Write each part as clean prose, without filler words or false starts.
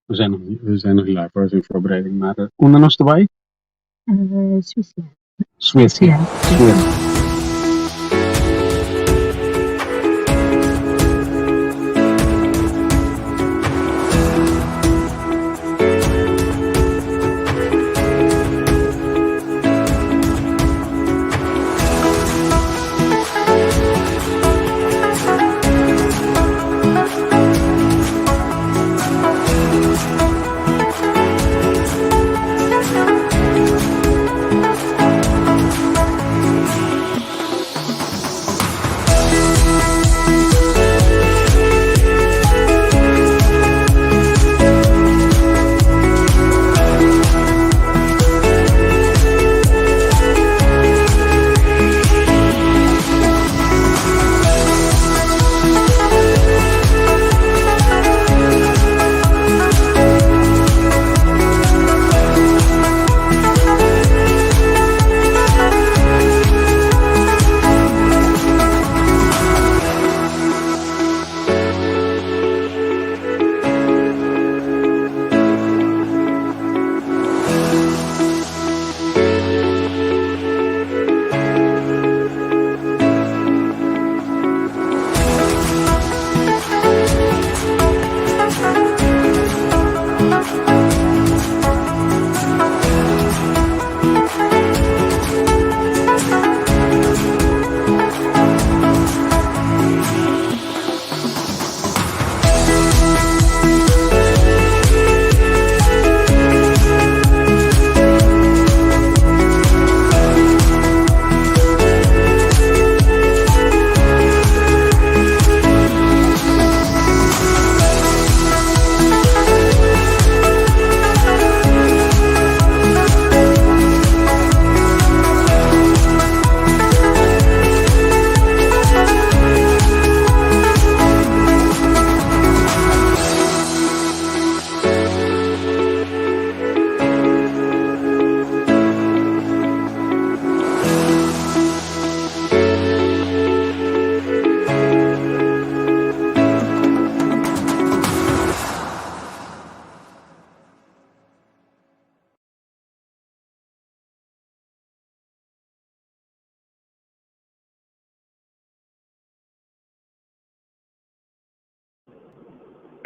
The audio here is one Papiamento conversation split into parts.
We zijn nog, we zijn nog live hoor, in voorbereiding. Maar unda nos ta bai? Suecia. Suecia. Suecia.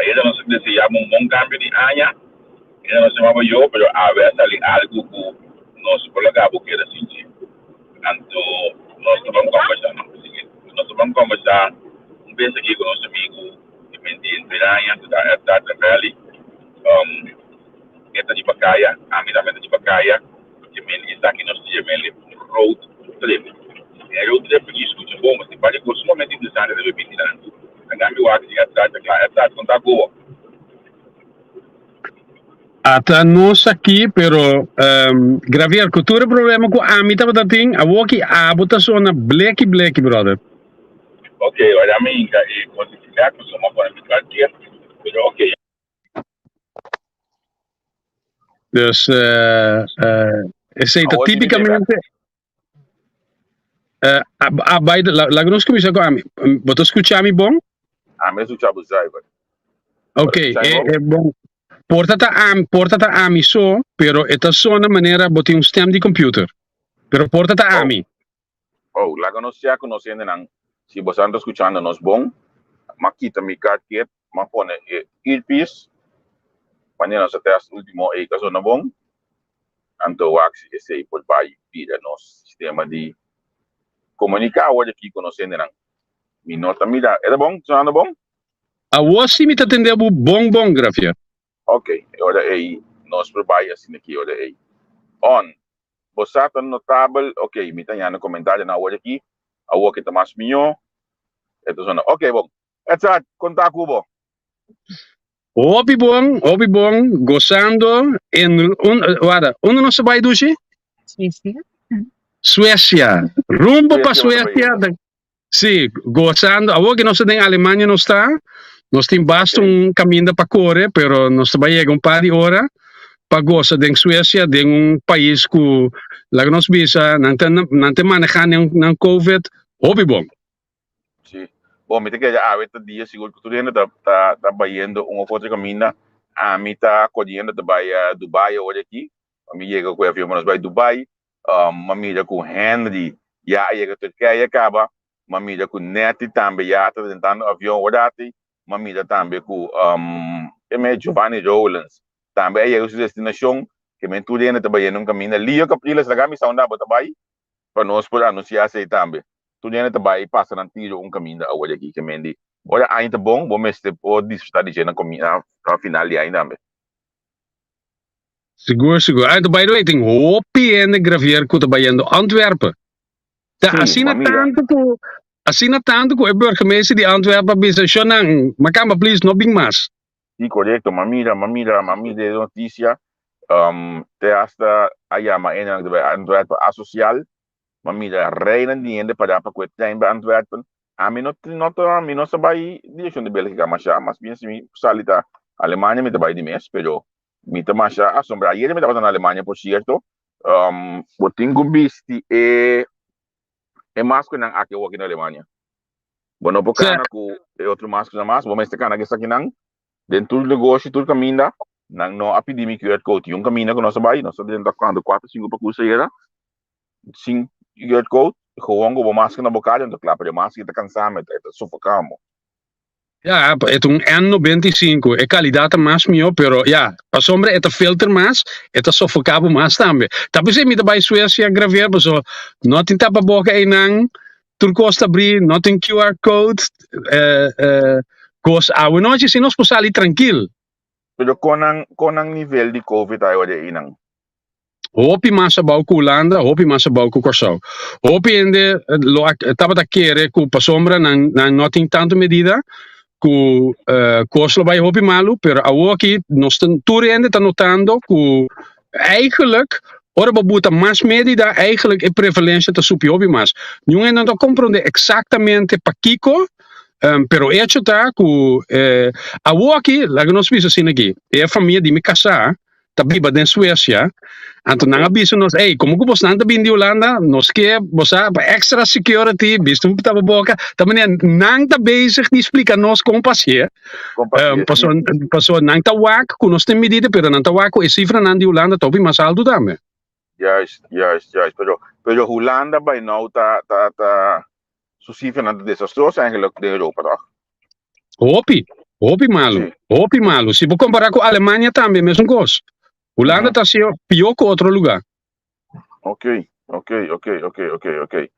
Ayera nos a deseá bo un bon kambio di aña. Ayera nos yamaba yo, pero awe a sali algu ku nos por laga bo keda sin dje. Anto nos ta ban kòmbersá, no, nos ta ban kòmbersá un bes aki ku nos amigu di mente henter aña ku ta Edgar Travelli. E ta di Bakaya, ami tambe ta di Bakaya. Ke men esaki nos ta yam'el un road trip. E road trip aki skucha bon, pasobra tin varios kos sumamente interesante ta bini dilanti. Anto mi wak si e ta kla. E ta konta ku bo. Ata nos aki, pero Gravier, ku tur e problema ku ami tabata tin, awoki abo ta sona bleki bleki, brother. Ok, ora mi hinka e kos di filet, pasobra mi a pone mi cualkier, pero ok. Dus esei ta típicamente a bai laga nos kuminsá ku ami. Bo ta skucha mi bon? Ami ta skucha bo zuiver. Ok, e bon. Porta ta ami, porta ta ami so, pero e ta sona manera bo tin un stem di computer. Pero porta ta ami. Oh, laga nos sea ku nos hendenan, si boso ta skuchando nos bon, m'a kita mi karket, m'a pone e earpiece, manera nos a test ultimo ei ta sona bon, anto wak si esei por bai bira nos sistema di komuniká awor aki ku nos hendenan. Mi no ta mira, e ta bon? Sonando bon? Awor si mi ta tende bo bon bon, Grafier. Ok, e ora ei nos por bai asina aki e ora ei. On. Bo sa ta notabel, ok, mi ta hañando comentarionan awor aki, awor ki ta mas mihó, e ta sona, ok bon. Edzard, kon ta ku bo? Hopi bon, hopi bon, gosando en un, wara, unda nos ta bai dushi? Suecia. Suecia, rumbo pa Suecia bo ta bai Suecia, Sí, gozando. Awor que nos ta den Alemania nos ta, nos tin basta un caminda pa core, pero nos ta bai yega un par di ora pa goza den Suecia, den un pais cu, laga nos bisa, nan ta, nan ta maneha nan, nan COVID hopi bon. Sí. Bon, mi ta kere awe ta dia sigur cu tur hende ta, ta, ta bayendo un of otro caminda. Ami ta koriendo ta bai Dubai awor aki. Mi yega ku e avion pa nos bai Dubai. Mi a mira ku Henry ya a yega Turkije kaba. Mi a mira ku Netty tambe ya ta drentando avion awor ati. Mi a mira tambe ku e me Giovanni Rowlands tambe a yega su destinashon. Ke men tur hende ta bayendo un kaminda. Leo Capriles laga mi sa unda bo ta bai pa nos por anunsiá esei tambe. Tur hende ta bai pasa nan tiro un kaminda awor aki. Ke men di ora aña ta bon bo mester por disfrutá di dje na na final di aña tambe. Sigur, sigur. Ah, by the way, tin hopi hende Gravier ku ta bayendo Antwerpen. Ta Sí, asina ma mira. tantu ku asina tantu ku e burgemeester di Antwerpen a bisa, Shonan, makamba please no bin mas. Sí, korekto. Ma mira, ma mira, ma mira e notisia. Te hasta a yama hendenan ku ta bai Antwerpen asosial. Ma mira reinan di hende pará pa ku e trein bai Antwerpen. Ami no no ta mi no sa bai direkshon di Bélgika masha, mas bien si mi sali ta Alemania mi ta bai di mes, pero mi ta masha asombrá. Ayera mi tabata na Alemania por sierto. Bo tin ku bisti e e maskernan aki awor aki na Alemania. Bo no por kana ku e otro maskernan mas, bo mester kana ku esakinan den tur negoshi, tur kaminda. Nan no a pidi mi QR code. I un kaminda ku nos a bai, nos a drenta kuantu kuater sinku pakus ayera sin QR code, gewoon ku bo masker na bo kara, anto kla, pero e masker ta kansa mi, e ta sofoká mi. Ja, e ta un N95, e kalidat ta mas mihó, pero ja, pasobra e ta filter mas, e ta sofoká bo mas tambe. Ta p'esei mi ta bai Suecia, Gravier, pasobra no tin tapaboka einan, tur kos ta brí, no tin QR code, kos awenochi si nos por sali trankil. Pero kon nan, kon nan nivel di covid ta ayora einan? Hopi mas abou ku Hulanda, hopi mas abou ku Kòrsou. Hopi hende lo a tabata kere ku pasobra nan nan no tin tantu medida ku kos lo bai hopi malu, pero awoki nos ta tur hende ta notando ku eigenlijk ora bo buta mas medida eigenlijk e prevalensia ta subi hopi mas. Niun hende no ta komprondé eksaktamente pakiko, pero echo ta ku awoki laga nos bisa asina aki, e famia di mi kasá ta biba den Suecia, anto nan a bisa nos, ey, como cu bosnan ta bin di Hulanda, nos ke bo sa pa extra security, bisto un tapaboca, ta manera nan ta bezig di splica nos con pasie, paso, paso nan ta wak cu nos tin medida, pero nan ta wak cu e cifranan di Hulanda ta hopi mas alto tambe. Juist, juist, juist. Pero, pero Hulanda by now ta, ta, ta, su cifranan ta desastroso eigenlijk den Europa, toch? Hopi, hopi malu, Sí. hopi malu. Si bo kompará ku Alemania tambe mesun kos. Hulanda ta sido pió ku otro lugá. Oké, oké, oké, oké, oké, oké.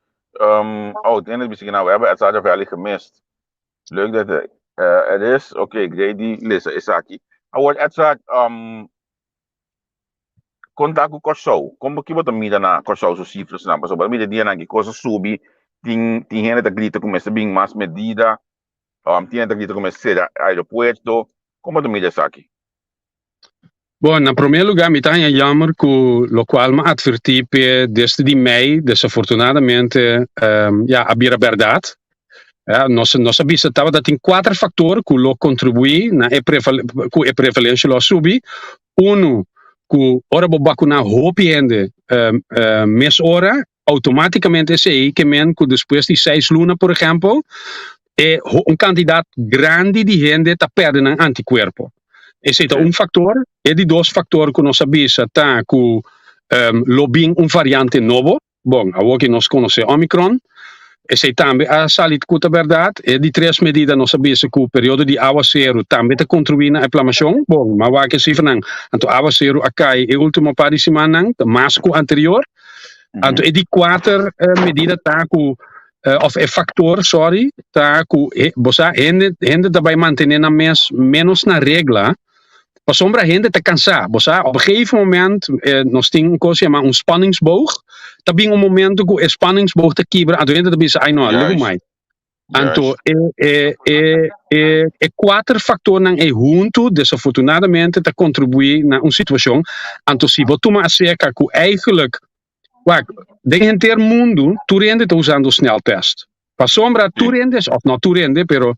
Oh, Dennis bisa nou, we hebben Edzard Valley gemist. Leuk dat hij er is. Oké, Grady, lesa esaki. Awor, Edzard, Kon ta ku Kòrsou? Kon bo ki bo ta mira na Kòrsou su sifrasnan? Pasobra bo ta mira dianan ki kos a subi, tin tin hende ta grita ku mester bin mas medida, tin hende ta grita ku mester sera aeropuerto. Kon bo ta mira esaki? Bon, na promé lugá mi ta haña jammer ku lokual mi a atvertí p'e desde di mei desafortunadamente ya a bira bèrdat. Nos nos a bisa tabata tin kuater faktor ku lo kontribuí na e ku e prevalensia lo a subi. Unu, ku ora bo bakuná hopi hende mes ora, outomátikamente esei ke men ku despues di seis luna, por ehèmpel, e un kantidat grandi di hende ta pèrdè nan antikuerpo. Esei ta un faktor. E di dos faktor ku nos a bisa ta ku lo bin un variante nobo. Bon, awor ki nos konosé Omicron, esei tambe a sali ku ta bèrdat. E di tres medida nos a bisa ku periodo di awaseru tambe ta kontribuí na e plamashon. Bon, m'a wak e sifranan, anto awaseru a kai e último par di simannan mas ku anterior. Anto e di kuater medida ta ku, òf e faktor, sòri, ta ku bo sa hende hende ta bai mantené nan mes ménos na regla. Pasobra hende ta cansá. Bo sa, op een gegeven moment nos tin un cos yama un spanningsboog. Ta bin un momento cu e spanningsboog ta kibra, anto hende ta bisa, ay no, lugu mai. Anto e, e, e, e, e cuater factornan ei hunto, desafortunadamente, ta contribui na un situacion. Anto si bo tuma acerca cu eigenlijk, wak, den henter mundo, tur hende ta usando sneltest. Pasobra tur hende, of no tur hende, pero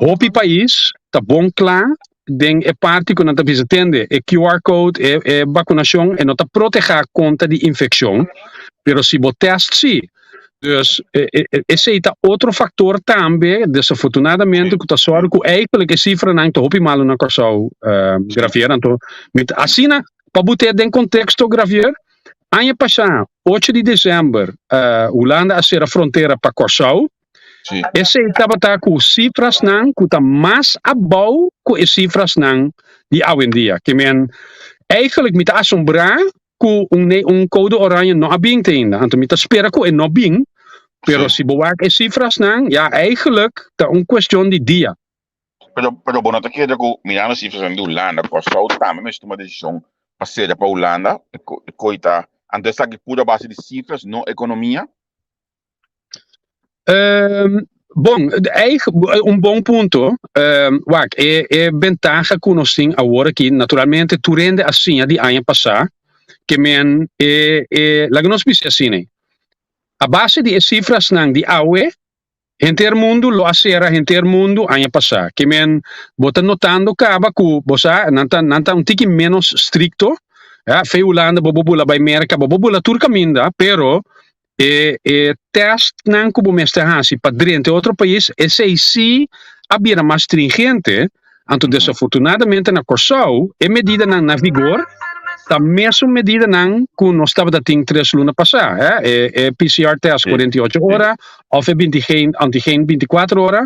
hopi pais ta bon kla den e parti ku nan ta bisa tende e QR code, e, e bakunashon, e no ta protehá kontra di infekshon, pero si bo test si. Dus esei ta otro faktor tambe, desafortunadamente, ku ta sòru ku eigenlijk e sifranan ta hopi malu na Kòrsou, Gravier. Anto mi ta asina, pa but'é den konteksto, Gravier, aña pasá, ocho di desèmber, Hulanda a sera frontera pa Kòrsou. Esei tabata ku sifrasnan ku ta mas abou ku e sifrasnan di awendia. Ke men, eigenlijk mi ta asombrá ku un ne un koude oranje no a bin te ainda. Anto mi ta spera ku e no bin, pero si bo wak e sifrasnan, ya eigenlijk ta un kuestion di dia. Pero, pero bo no ta kere ku mirando sifrasnan di Hulanda, Kòrsou tambe mester tuma desishon pa sera pa Hulanda, e koi ta, anto esaki puru a base di sifras, no ekonomia? Bon, un bon punto. Wak, e, e bentaha ku nos tin awor aki, naturalmente tur hende a siña di aña pasá, ke men e, e, laga nos bisa asina, a base di e sifrasnan di awe, henter mundu lo a sera henter mundu aña pasá. Ke men bo ta notando kaba ku bo sa nan ta nan ta un tiki ménos strikto. Ja, fe Hulanda bo bo bula bai Merka, bo bo bula tur kaminda, pero E e testnan ku bo mester hasi pa drenta e otro pais, esei sí a bira mas stringente. Anto desafortunadamente na Kòrsou e medidanan na vigor ta mesun medidanan ku nos tabata tin tres luna pasá, hè, e e PCR test 48 ora òf e bintigen antigen 24 ora,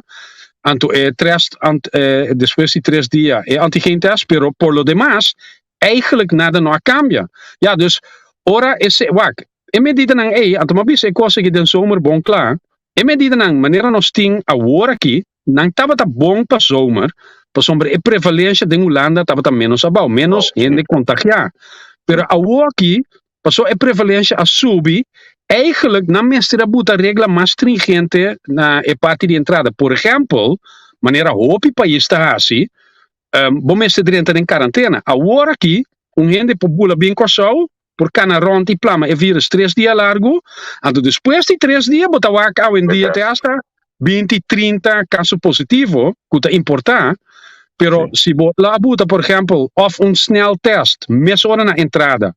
anto e test ant despues di tres dia e antigen test, pero por lo demas eigenlijk nada no a kambia. Ya, dus ora ese wak E medidanan ei, anto m'a bisa e kos aki den zomer bon kla, e medidanan manera nos tin awor aki, nan tabata bon pa zomer, pasobra e prevalensia den Hulanda tabata ménos abou, ménos hende kontagiá. Pero awor aki, pasobra e prevalensia a subi, eigenlijk nan mester a buta regla mas stringente na e parti di entrada. Por ehèmpel, manera hopi pais ta hasi, bo mester drenta den karantena. Awor aki, un hende por bula bin Kòrsou, por kana rònt i plama e vírus tres dia largu, anto despues di tres dia bo ta wak awendia te asta 20, 30 kaso positivo ku ta importá, pero si bo lo a buta por ehèmpel òf un sneltest mesora na entrada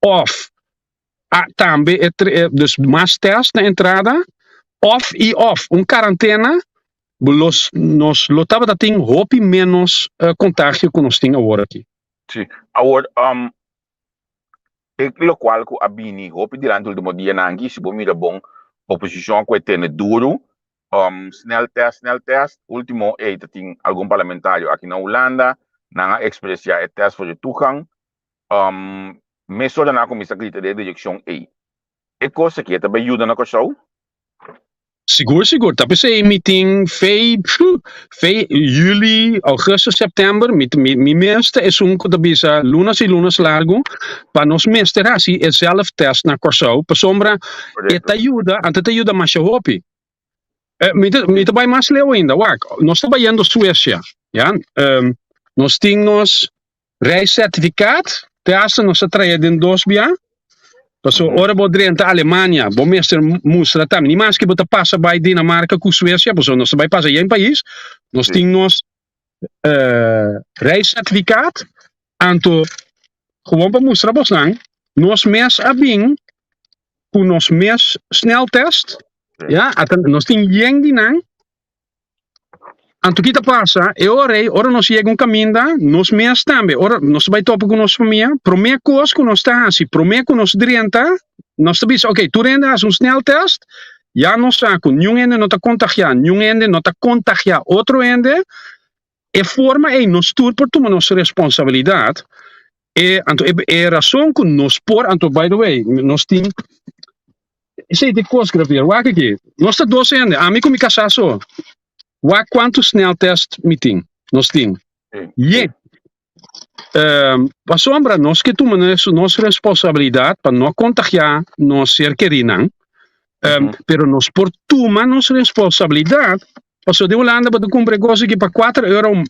òf a tambe e dus mas test na entrada òf i òf un karantena bo los nos lo tabata tin hopi ménos kontagio ku nos tin awor aki. Sí, awor e lokual ku a bini hopi dilanti ultimo dianan aki, si bo mira bon, oposishon ku e tene duru, snel test, snel test, ultimo ei ta tin algun parlamentario aki na Hulanda, nan a ekspresiá e test for de toegang, mesora nan a kuminsá grita den e direkshon ei. E kos aki e ta bai yuda na Kòrsou? Sigur sigur, ta p'esei mi tin fe fe juli, augustus, september, mi mi mes ta esun ku ta bisa lunas i lunas largu pa nos mester hasi e zelf test na Kòrsou pasobra e ta yuda, anto e ta yuda masha hopi. Mi ta mi ta bai mas leu ainda, wak, nos ta bayendo Suecia, ya, nos tin nos Reiscertificaat, te hasta nos a trae den dos bia. Paso ora bo drenta Alemania, bo mester mustra tambe. Ni maske bo ta pasa bai Dinamarca cu Suecia, paso nos ta bai pasa yen pais. Nos tin nos reiscertificaat, anto gewoon pa mustra bosnan, nos mes a bin cu nos mes sneltest, ya, ata nos tin yen di nan. Anto ki ta pasa? E ora ei, ora nos yega un kaminda, nos mes tambe, ora nos ta bai topa ku nos famia, promé kos ku nos ta hasi, promé ku nos drenta, nos ta bisa, ok, tur hende hasi un sneltest, ya nos sa ku niun hende no ta kontagiá, niun hende no ta kontagiá otro hende. E forma ei nos tur por tuma nos responsabilidat. E, anto e, e rason ku nos por, anto by the way, nos tin Esei ta e kos, Gravier. Wak aki. Nos ta dos hende, ami ku mi kasá so. Wak kuantu sneltest mi tin, nos tin. Ye. Pasobra nos ke tuma nos responsabilidat pa no kontagiá nos ser kerinan, pero nos por tuma nos responsabilidat pasobra den Hulanda bo ta kumpra e kos aki pa kuater euro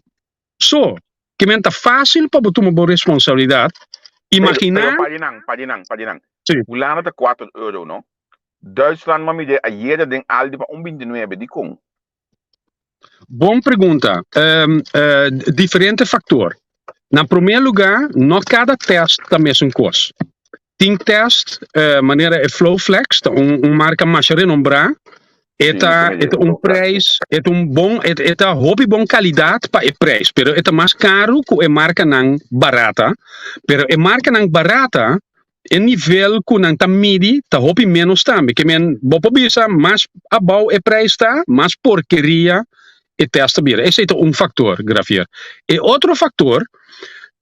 so. Ke men ta fásil pa bo tuma bo responsabilidat. Imaginá. Pero pa di nan, pa di nan, pa di nan. Sí. Hulanda ta kuater euro, no? Duitsland m'a mira ayera den Aldi pa un binti nuebe, dikon? Bon pregunta. Diferente faktor. Na promé lugá, no kada tèst ta mesun kos. Tin test manera e Flowflex, ta un marca masha renombra. E ta, e ta un prijs, e ta un bon, e ta hopi bon calidad pa e prijs, pero e ta mas caro cu e marcanan barata. Pero e marcanan barata, e nivel cu nan ta midi ta hopi menos tambe. Ke men bo por bisa mas abou e prijs ta, mas porkeria e test ta bira. Esei ta un factor, Gravier. E otro factor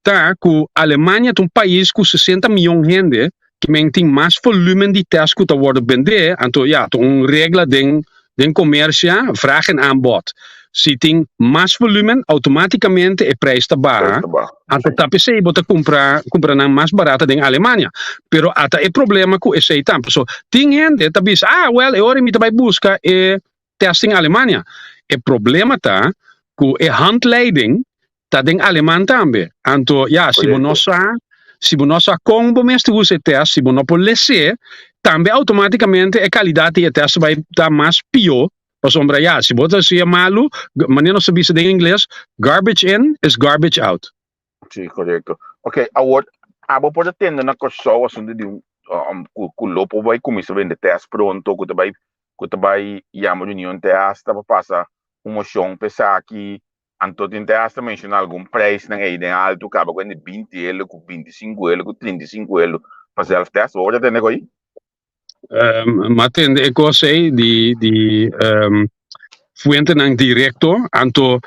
ta ku Alemania ta un pais ku 60 mion hende, ke men tin mas volumen di test ku ta wòrdu bendé, anto ya, ta un regla den komersio, vraag en aanbod. Si tin mas volumen, outomátikamente e prijs ta baha. Anto ta p'esei bo ta kumpra nan mas barata den Alemania. Pero ata e problema ku esei tambe. So, tin hende ta bisa, ah, well, e ora mi ta bai buska e test den Alemania. E problema ta ku e handleiding ta den aleman tambe. Anto, ya, si bo no sa, si bo no sa kon bo mester usa e test, si bo no por les'é, tambe outomátikamente e kalidat di e test bai ta mas pió, pasobra ya, si bo ta hasié malu, manera nos ta bisa den ingles, garbage in is garbage out. Sí, korekto. Oké, awor, abo por ta tende na Kòrsou asuntu di un ku lo por bai kuminsá bende test pronto, ku ta bai yama reunion test pa pasa un moshon pa esaki? Anto tin te hasta menshoná algun prijsnan ei den altu kaba ku hende 20 euro, ku 25 euro, ku 35 euro pa self test. Bo por tende koi? M'a tende e kos ei di fuentenan direkto. Anto,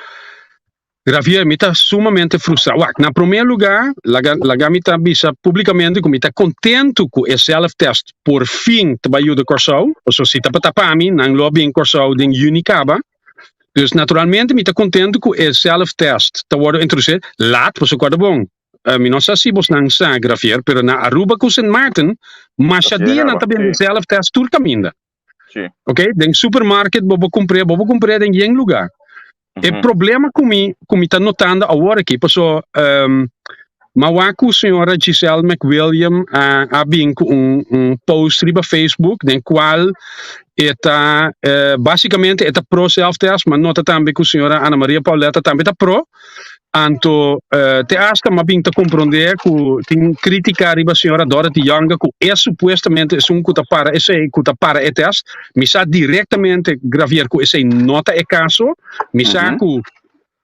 Javier, mi ta sumamente frustrá. Wak, na promé lugá, laga mi ta bisa públikamente ku mi ta kontentu ku e self-test por fin ta bai yuda Kòrsou. Pasobra si tabata pa mi, nan lo a bin Kòrsou den yüni kaba. Dus naturalmente mi ta kontentu ku e self-test ta wòrdu introdusí laat, pasobra kòrda bon. Mi no sa si bosnan sa, Gravier, pero na Aruba ku Sint Maarten, masha dia nan ta bende self-test tur kaminda. Ok, den supermarket bo por kumpr'é, bo por kumpr'é den yen lugá. E problema ku mi ta notando awor aki, paso m'a wak ku señora Giselle McWilliam a bin ku un post riba Facebook den kual e ta básikamente e ta pro self-test, m'a nota tambe ku señora Ana Maria Pauletta tambe ta pro. Anto te hasta m'a bin ta komprondé ku tin krítika riba señora Dorothy Younger, ku e supuestamente esun ku ta para esei, ku ta para e test. Mi sa direktamente, Gravier, ku esei no ta e kaso. Mi sa ku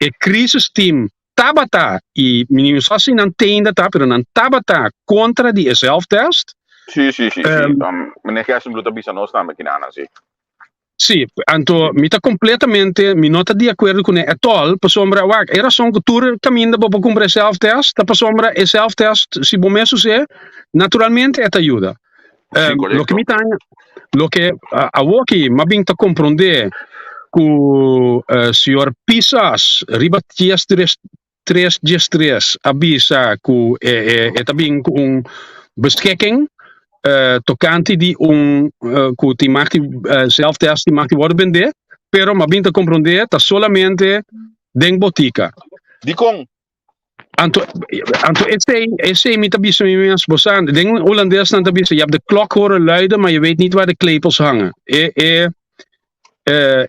e crisis team tabata, i mi no sa si nan tenda ta, pero nan tabata kontra di e self-test. Sí. Meneer Gerstenbluth a bisa nos tambe kinana, sí. Sí, anto mi ta kompletamente, mi no ta di akuerdo kuné at all, pasobra wak, e rason ku tur kaminda bo por kumpra e self-test, ta pasobra e self-test, si bo mes us'é, naturalmente e ta yuda. Loke mi ta, loke awoki m'a bin ta komprondé ku señor Pisas riba 10 3 10 3 a bisa ku e ta bin ku un beschikking tokante di un ku tin mag di self-test tin mag di wòrdu bendé, pero m'a bin ta komprondé ta solamente den botika. Dikon? Anto esei mi ta bisa mi mes, bo sa, den hulandes nan ta bisa, je hebt de klok horen luiden, maar je weet niet waar de klepels hangen. E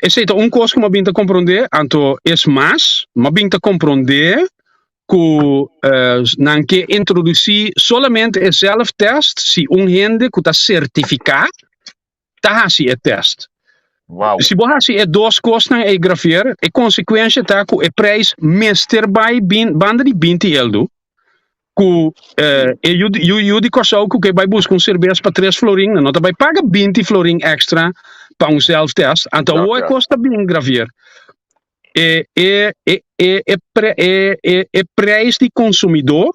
esei ta un kos ku m'a bin ta komprondé. Anto es mas, m'a bin ta komprondé ku nan ke introdusí solamente e self-test si un hende ku ta sertifiká ta hasi e test. Si bo hasi e dos kosnan ei, Gravier, e konsekuensha ta ku e prijs mester bai bin, banda di 20 euro, ku e yu di Kòrsou ku ke bai buska un serbes pa 3 florin, nan no ta bai paga 20 florin èkstra pa un self-test. Anto awor e kos ta bin, Gravier. E prijs di konsumidó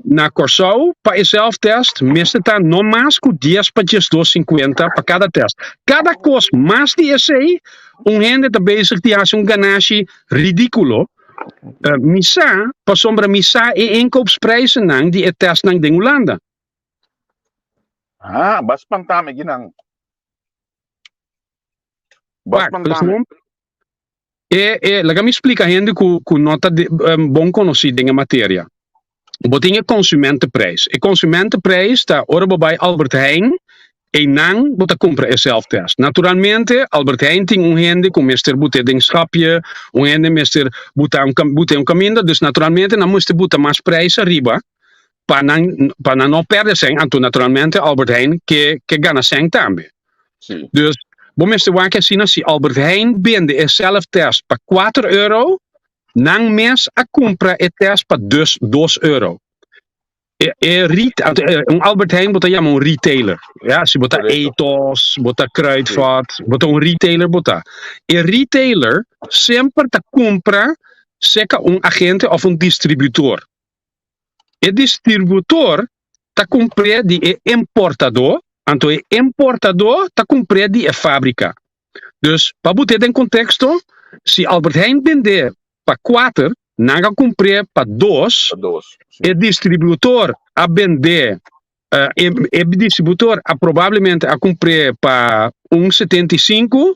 na Kòrsou pa e self-test mester ta no mas ku 10 pa 12,50 pa kada test. Kada kos mas di esei, un hende ta bezig di hasi un ganashi ridíkulo. Mi sa, pasobra mi sa e inkoopsprijzennan di e testnan den Hulanda. Ah, b'a spanta mi kinan. B'a Wak, spanta mi. Laga mi splika hende ku no ta bon konosí den e materia. Bo tin e consumentenprijs. E consumentenprijs ta ora bo bai Albert Heijn, einan bo ta kumpra e self-test. Naturalmente, Albert Heijn tin un hende ku mester but'é den schapje, un hende mester buta un, but'é un kaminda, dus naturalmente nan mester buta mas prijs ariba. Pa nan pa nan no perde sèn, anto naturalmente Albert Heijn ke ke gana sèn tambe. Sí. Dus bo mester wak asina si Albert Heijn bende e zelftest pa kuater euro, nan mes a kumpra e test pa dus dos euro. E e rit anto e un Albert Heijn bo ta yama un retailer. Ja, si bo ta Correcto. Etos, bo ta Sí. Kruidvat, bo ta un retailer bo ta. E retailer semper ta kumpra seka un agente of un distributor. E distributor ta kumpr'é di e importadó, anto e importadó ta kumpr'é di e fábrika. Dus, pa bot'é den konteksto, si Albert Heijn bend'é pa kuater, nan a kumpr'é pa dos, Pa dos, sí. e distributor a bend'é, e e distributor a probablemente a kumpr'é pa un 75,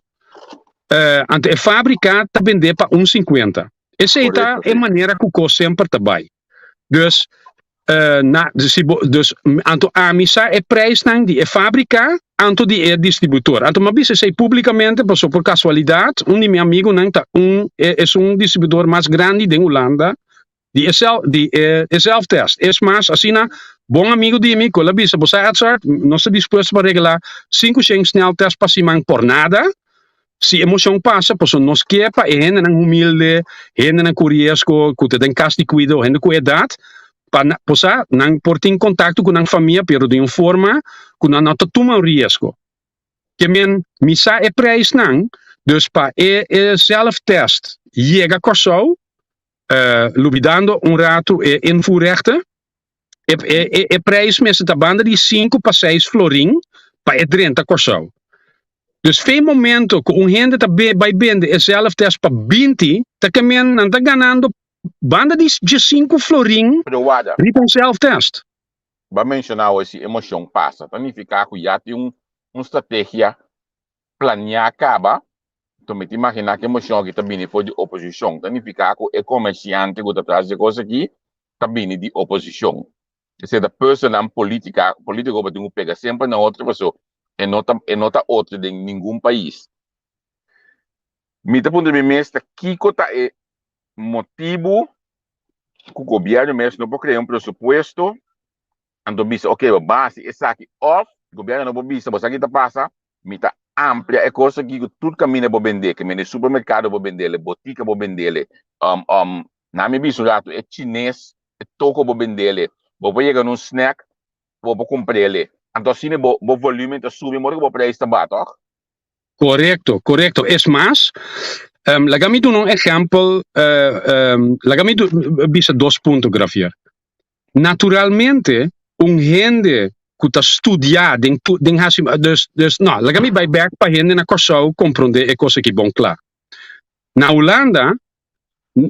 anto e fábrika ta bend'é pa un 50. Esei ta Korekto, e sí. manera ku kos semper ta bai. Dus, na, si bo, dus, anto ami sa e prijsnan di e fábrika, anto di e distributor. Anto mi a bisa esei públikamente, pasobra por kasualidat un di mi amigunan ta un, e esun distributor mas grandi den Hulanda di e sel, di e, e zelftest. Es mas, asina bon amigu di mi ku el a bisa, bo sa Edzard, nos ta dispuesto pa regalá 500 sneltest pa siman por nada, Si e mocion pasa, pasobra nos ke pa e hendenan humilde, hendenan ku riesgo, ku ta den kas di kuido, hende ku edat, pa na, por sa, nan por tin kontakto ku nan famia, pero den un forma ku nan no ta tuma un riesgo. Ke men, mi sa e prijsnan, dus pa e e zelftest yega Kòrsou, lubidando un ratu e invoerrechten, e e e prijs mester ta banda di sinku pa seis florin pa e drenta Kòrsou. Dus fe momento ku un hende ta be bai bende e zelftest pa 20, ta ke men nan ta ganando banda di 15 florin Pero wada, riba un zelftest. Bo a menshoná hoy si e moshon pasa, ta nifiká ku ya tin un un strategia planeá kaba. Enton mi ta imaginá ku e moshon aki ta bini for di oposishon. Ta nifiká ku e komersiante ku ta tras di e kos aki ta bini di oposishon. Esei ta personan politica, politico bo tin ku pega semper na otro paso e no ta e no ta otro den ningun pais. Mi ta puntra mi mes ta kiko ta e motibu ku gobierno mes no por krea un presupuesto anto bisa ok bo ban hasi esaki of gobierno no por bisa bo sa ki ta pasa mi ta amplia e kos aki ku tur kaminda bo bende ke mende supermerkado bo bendele botika bo bendele um um na mi bisa un ratu e chines e toko bo bendele, bo por yega na un snack, bo por kumprele. Anto asina bo bo volumen ta subi modo ku bo prijs ta baha, tòg? Korekto, korekto. Es mas, laga mi duna un ehèmpel, laga mi bisa dos punto, Gravier. Naturalmente, un hende ku ta studiá den den hasi, dus, dus, no, laga mi bai bèk pa hende na Kòrsou komprondé e kos aki bon kla. Na Hulanda,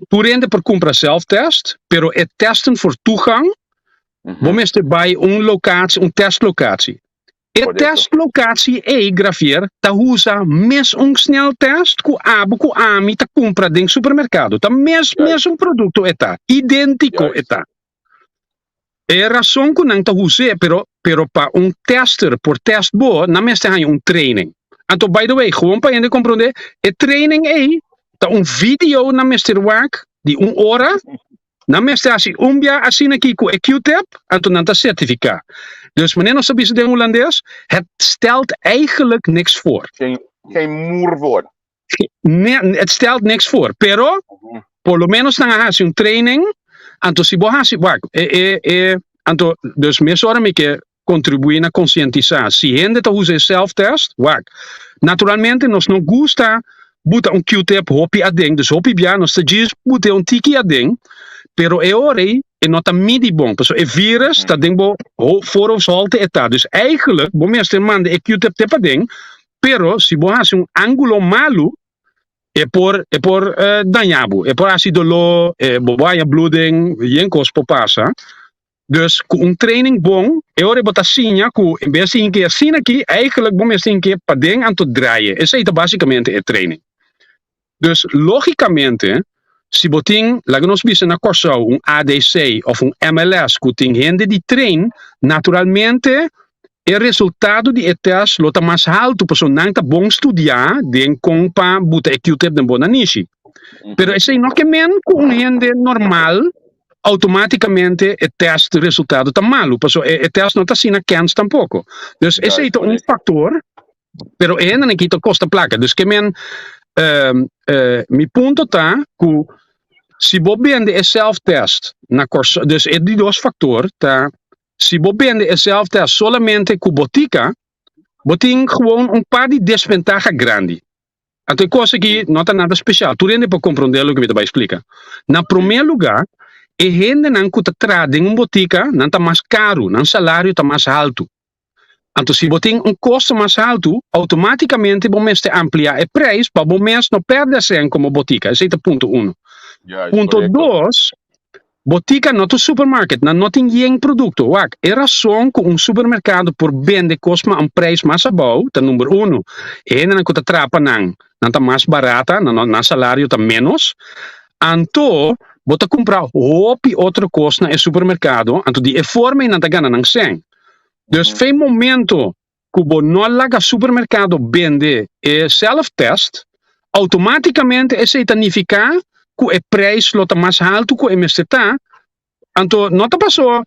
Tur hende por kumpra zelftest, pero e testen voor toegang, bo mester bai un locatie, un testlocatie. E testlocatie ei, Gravier, ta usa mes un sneltest ku abo ku ami ta kumpra den supermerkado. Ta mes mesun produkto e ta, idéntiko e ta. E rason ku nan ta us'é, pero pero pa un tester por test bo, nan mester haña un training. Anto by the way, gewoon pa hende komprondé, e training ei ta un video nan mester wak di un ora, nan mester hasi un bia asina aki ku e Q-tip, anto nan ta sertifiká. Dus manera nos ta bisa den hulandes, het stelt eigenlijk niks voor. Geen, geen moer voor. Ne, het stelt niks voor. Pero, por lo menos nan a hasi un training. Anto si bo hasi, wak, e, e, e, anto, dus mesora mi ke kontribuí na konsientisá. Si hende ta usa e self-test, wak, naturalmente nos no gusta buta un Q-tip hopi aden, dus hopi bia nos ta djis but'é un tiki aden, pero e ora ei e no ta midi bon, pasobra e virus ta den bo voorhoofdsholte e ta. Dus eigenlijk bo mester manda e Q-tip te paden, Pero si bo hasi un ángulo malu, e por e por daña bo, e por hasi doló, e bo por haña bloeding, yen kos por pasa. Dus ku un training bon, e ora bo ta siña ku en bes di hinke asina aki, eigenlijk bo mester hinke paden anto draai. Esei ta básikamente e training. Dus lógikamente, si bo tin, laga nos bisa na Kòrsou, un ADC òf un MLS ku tin hende di train, naturalmente e resultado di e tèst lo ta mas haltu pasobra nan ta bon studiá den kon pa buta e Q-tip den bo nanishi. Pero esei no ke men ku un hende normal. Automátikamente e test resultado ta malu, paso e test no ta asina kens tampoko. Dus esei ta un faktor, pero e hendenan aki ta kosta plaka. Dus ke men, mi punto ta ku si bo bende e self-test na Kòrsou, dus e di dos faktor ta si bo bende e self-test solamente ku botika, bo tin gewoon un par di desventaha grandi. Anto e kos aki no ta nada spesial. Tur hende por komprondé loke mi ta bai splika. Na promé lugá, e hendenan ku ta traha den un botika, nan ta mas karu, nan salario ta mas haltu. Anto si bo tin un kosto mas haltu, outomátikamente bo mester ampliá e preis pa bo mes no pèrdè sèn komo botika. Esei ta punto uno. Punto dos, Botica no ta un supermarket, nan no tin yen producto. Wak, e rason cu un supermercado por bende cos ma un prijs mas abou ta number uno, e hendenan cu ta traha pa nan, nan ta mas barata, nan no, nan salario ta menos. Anto, bo ta cumpra hopi otro cos na e supermercado, anto di e forma ei nan ta gana nan cen. Dus fe momento cu bo no laga supermercado bende e self-test, automaticamente esey ta nifica cu e prijs lo ta mas halto cu e mester ta, anto no ta paso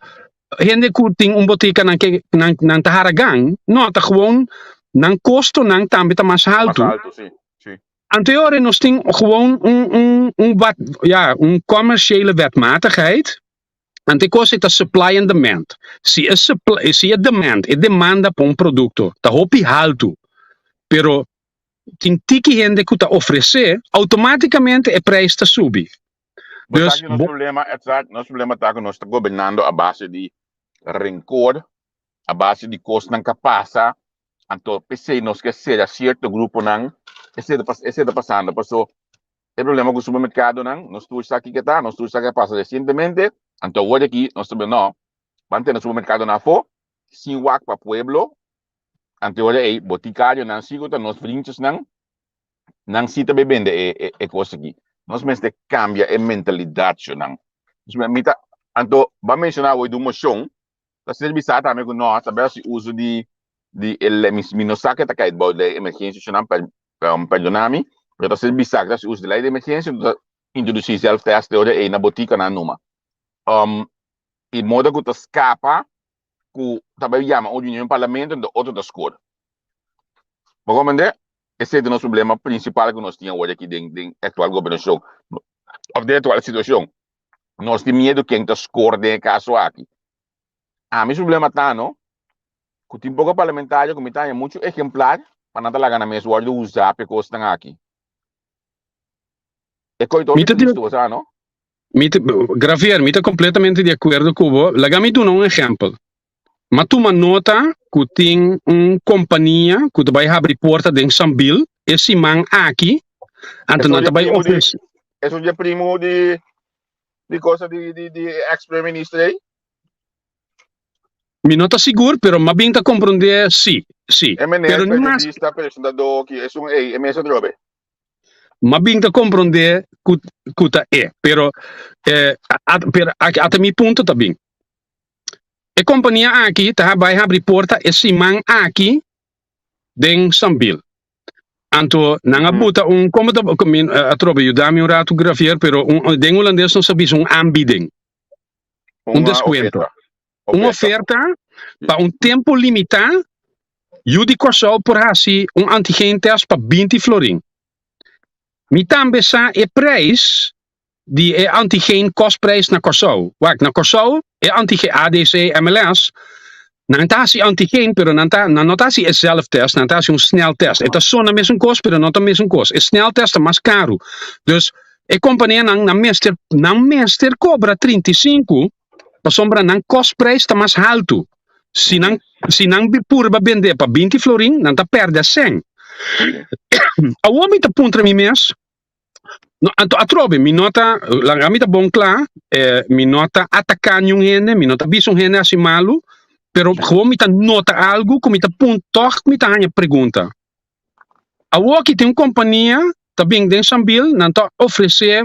hende cu tin un botica nan ke nan nan ta haragan, no, ta gewoon nan costonan tambe ta mas Mas halto. halto, si, si. Anto e ora nos tin gewoon un un un wat ja un commerciële wetmatigheid. Anto e kos ei ta supply and demand. Si e supply, si e demand, e demanda pa un produkto ta hopi haltu, pero tin tiki hende ku ta ofresé, outomátikamente e preis ta subi. Bo sa Dus ki nos bo. problema, Edzard? Nos problema ta ku nos ta gobernando a base di rencor, a base di kosnan ku a pasa, anto p'esei nos ke sera sierto gruponan, esei ta esei ta pasando paso E problema ku supermerkadonan, nos tur sa kiko ta, nos tur sa ke a pasa resientemente, anto awor aki nos ta bisa no, ban tene supermerkadonan afó, sin wak pa pueblo, anto e ora ei botikarionan si ku ta nos vriendjesnan, nan si ta bai bende e e kos aki. Nos mester kambia e mentalidat shownan. Mi ta, anto ban menshoná awor di un moshon Ta ser bisa tambe ku no ta bai hasi uso di di e lei, mi mi no sa ke ta kai bou di lei emergensia shonnan per perdona mi, pero ta ser bisa ku ta hasi uso di lei di emergensia ta introdusí self test e ora ei na botikanan numa. I moda ku ta skapa ku ta bai yama un reunion parlamento enton otro ta skur. Bo komprende? Esei ta nos problema prinsipal ku nos tin awor aki den den aktual gobernashon òf den aktual situashon. Nos tin miedu ken ta score den e kaso aki. Ami su problema ta no, ku tin poko parlamentario ku mi ta haña muchu ehemplar pa nan ta laga nan mes wòrdu usá pa e kosnan aki. E koi ta Mi hopi ta di tristu, bo sa no? Mi ta, Gravier, mi ta completamente di acuerdo cu bo. Laga mi duna un ehempel. M'a tuma nota cu tin un compania cu ta bay habri porta den Sambil e siman aki, anto Esun nan dje ta bay primo di, ofrece. esun dje primo di, di cosa di, di, di ex prime minister ei? Mi no ta sigur, pero m'a bin ta comprende si, si. E meneer Pero ni mas. periodista, presentador ki, esun ei, e mes atrobe. M'a bin ta comprende cu, cu ta e. Pero, eh, a, pero aki, ata mi punto ta bin. E kompania aki ta bai habri porta e siman aki den Sambil. Anto nan a buta un, komo ta, mi atrobe yuda mi un ratu Gravier, pero un, den hulandes nos a bisa un aanbieding. Un deskuento. Un oferta pa un tempu limitá, yu di Kòrsou por hasi un antigeentest pa binti florin. Mi tambe sa e preis di e antigen kostprijs na Kòrsou. Wak, na Kòrsou e antigen ADC, MLS, nan ta hasi antigen pero nan ta nan no ta hasi e zelftest, nan ta hasi un sneltest. E ta sona mesun kos pero no ta mesun kos. E sneltest ta mas karu. Dus e kompanianan nan mester nan mester kobra 35 pasobra nan kostprijs ta mas haltu. Si nan si nan purba bende pa 20 florin nan ta pèrdè sèn. Awor mi ta puntra mi mes. No, anto atrobe, mi no ta, laga mi ta bon kla, eh, mi no ta ataká niun hende, mi no ta bisa un hende hasi malu, pero gewoon mi ta nota algu ku mi ta pun, tòg mi ta haña pregunta. Awoki tin un kompania ta bin den Sambil, nan ta ofresé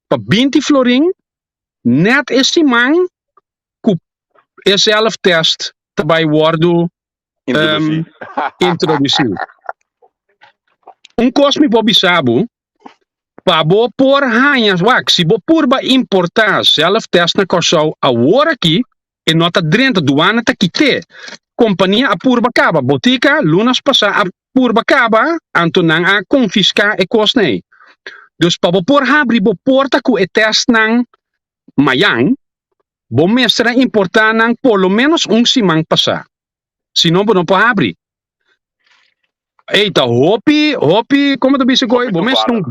pa 20 florin nèt e siman ku e zelftest ta bai wòrdu Introdusí. introdusí. Un kos mi por bisa bo, Pa bo por haña, wak, si bo purba importá zelftest na Kòrsou awor aki, e no ta drenta, duana ta kit'é. Kompania a purba kaba, botika lunas pasá a purba kaba, anto nan a konfiská e kosnan ei. Dus pa bo por habri bo porta ku e tèstnan mayan, bo mester a importá nan por lo ménos un siman pasá. Si no bo no por habri. Ey, ta hopi, hopi, como ta bisa koy? Bo mester un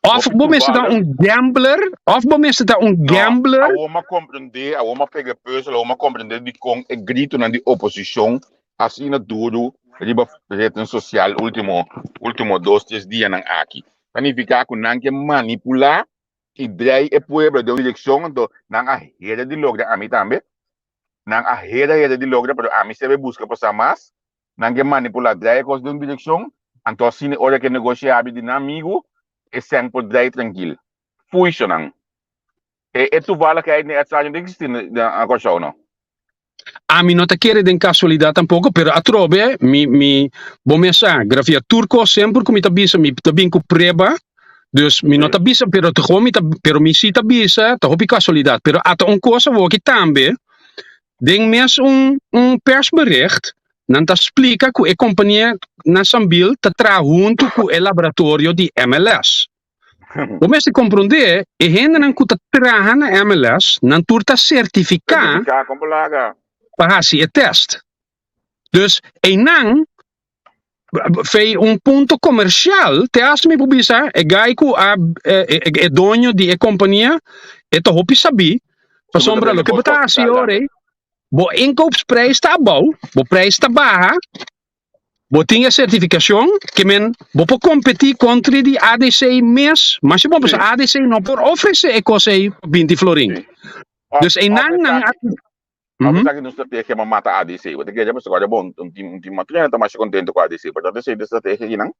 of bo mester ta un gambler, of bo mester ta un gambler. No, awor m'a comprende, awor m'a pega e puzzel, awor m'a comprende dikon e gritonan di oposicion asina duru riba rednan social ultimo, ultimo dos, tres dianan aki. Ta nifica cu nan ke manipula y drei e pueblo den un direccion, anto nan a hera di logra, ami tambe, nan a hera hera di logra, pero ami sebe busca pa sa mas, Nan ke manipulá drei e kos den un direkshon, anto asina ora ke negoshi habri di nan amigu, e sèn por drei trankil. Fuishonan. E e toevalligheid den e uitslag no ta eksistí na Kòrsou no. Ami no ta kere den kasualidat tampoko, pero atrobe mi mi bo mes sa, grafia tur kos semper ku mi ta bisa mi ta bin ku prueba, dus mi no ta bisa pero ta gewoon mi ta pero mi si ta bisa ta hopi kasualidat, pero ata un kos awoki tambe Den mes un un persbericht nan ta splika ku e kompania na Sambil ta traha huntu ku e laboratorio di MLS. Bo mester komprondé e hendenan ku ta traha na MLS nan tur ta sertifiká pa hasi e tèst. Dus einan Fei un punto comercial, te hasta mi por bisa, e guy cu a, e, e, e doño di e compania, e ta hopi sabí, pasobra loke bo ta haci ora ei, bo inkoopsprijs ta abou, bo prijs ta baha, bo tin e certificacion, ke men bo por competi contra di ADC mes, masha bon, pasobra ADC no por ofrece e cos ei pa 20 florin. Dus einan nan a. Abo sa ki un strategia pa mata ADC. Bo ta kere pasobra bo un team un team matrena ta masha kontento ku ADC. Por tanto esei ta strategia kinan.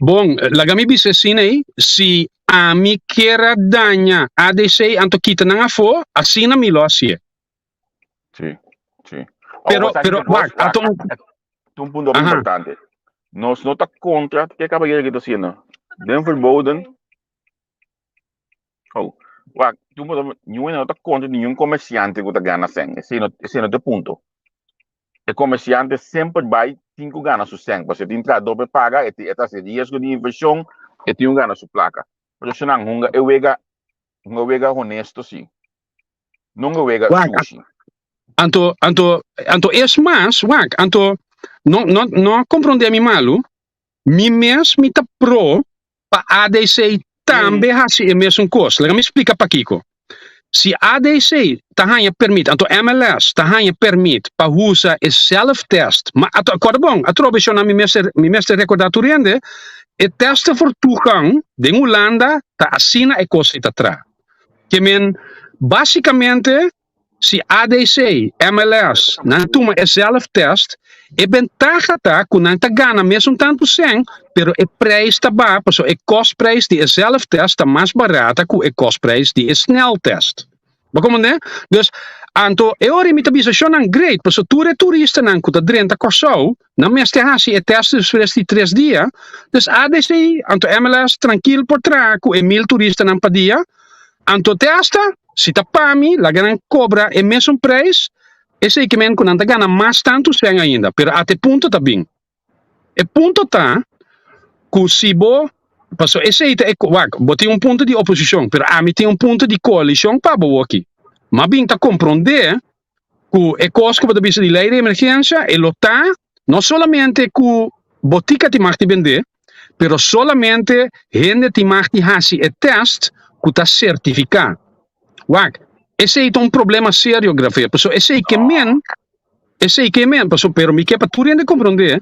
Bon, laga mi bisa asina ei, si ami kier a daña ADC anto kita nan afó, asina mi lo hasié. Sí, sí. Pero, pero, wak, ato un... Un punto importante. Nos no ta kontra ke kabayero ki ta hasiendo. Den verboden Oh, wak, tu por niun no ta kontra niun komersiante ku ta gana sèn. Esei no, esei no ta e punto. E komersiante semper bai tin ku gana su sèn, pasobra e tin trahadó pa e paga, e tin e ta hasi riesgo di invershon, e tin ku gana su plaka. Pero si nan hunga e wega, hunga wega honesto si. No hunga wega Wak, sushi. anto, anto, anto es mas, wak, anto, no, no, no komprondé mi malu, mi mes mi ta pro pa ADC tambe hasi e mesun kos. Laga mi splika pakiko. Si ADC ta haña permit, anto MLS ta haña permit pa usa e zelftest, ma ato akorda bon, atrobe shona mi mester mi mester rekordá tur hende, e testen voor toegang den Hulanda ta asina e kos ei ta traha. Ke men basikamente Si ADC, MLS, nan tuma e zelftest, e bentaha ta ku nan ta gana mesun tantu sèn, pero e prijs ta baha pasobra e kostprijs di e zelftest ta mas barata ku e kostprijs di e sneltest. Bo komprendé? Dus, anto e ora mi ta bisa shonnan great, pasobra tur e turistanan ku ta drenta Kòrsou, nan mester hasi e tèst despues di tres dia. Dus ADC, anto MLS trankil por traha ku e mil turistanan pa dia, Anto te hasta, si ta pa mi, laga nan kobra e mesun preis, esei ke men ku nan ta gana mas tantu sèn ainda. Pero ata e punto ta bin. E punto ta ku si bo, pasobra esei ta e, wak, bo tin un punto di oposishon, pero ami tin un punto di koalishon pa bo aki. M'a bin ta komprondé ku e kos ku bo ta bisa di lei di emergensia, e lo ta no solamente ku botika tin mag di bendé, pero solamente hende tin mag di hasi e tèst ku ta sertifiká. Wak, esei ta un problema serio, Grafé, pasobra esei ke men, esei ke men, pasobra, pero mi ke pa tur hende komprondé,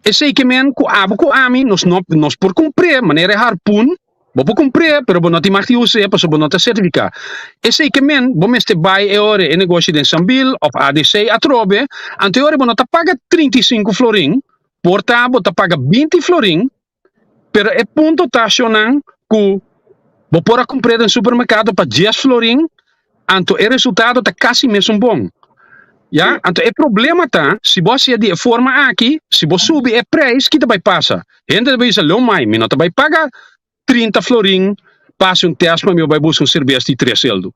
esei ke men ku abo ku ami nos no, nos por kumpr'é manera e harpun, Bo por kumpr'é, pero bo no tin mag di us'é pasobra bo no ta sertifiká. Esei ke men, bo mester bai e ora e negoshi den Sambil òf ADC atrobe, anto e ora bo no ta paga 35 florin, por ta bo ta paga 20 florin, pero e punto ta shonnan ku bo por a kumpr'é den supermerkado pa 10 florin, anto e resultado ta kasi mesun bon. Ya, anto e problema ta, si bo hasié di e forma aki, si bo subi e preis, ki ta bai pasa? Hende ta bai bisa, lo mai, mi no ta bai paga. 30 florin pa hasi un test pa mi bai buska un serbes di tres seldu.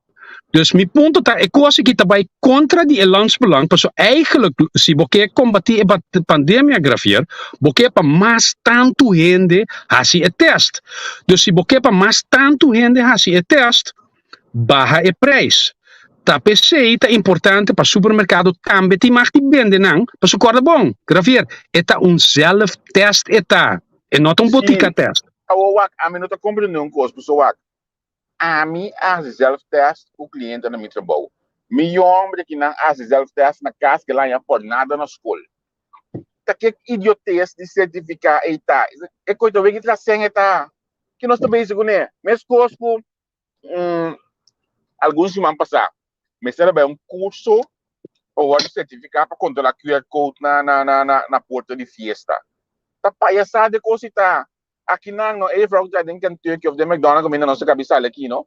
Dus mi punto ta e kos aki ta bai kontra di e landsbelang paso eigenlijk si bo ke kombatí e pandemia Gravier bo ke pa mas tantu hende hasi e test. Dus si bo ke pa mas tantu hende hasi e test baha e prijs. Ta p'esei ta importante pa supermerkado tambe tin mag di bende nan paso kòrda bon Gravier e ta un zelf test e ta e no ta un botika Sí, test. awor wak, ami no ta komprendé un kos, pasobra wak, ami a hasi zelf test ku kliente na mi trabou. Mi yòmber ki nan a hasi zelf test na kas ke laña por nada na skol. Ta ke idiotes di sertifiká ei ta? E kos ta wiki tras sèn e ta. Ke nos ta bezig kuné? Meskos ku algun siman pasá mester a bai un kurso pa wòrdu sertifiká pa kontrolá QR code na na na na na porta di fiesta. Ta payasada e kos ei ta. Akinan no e juffrouw ku ta den Kentucky of den McDonald's kaminda nos ta kabi sali aki no.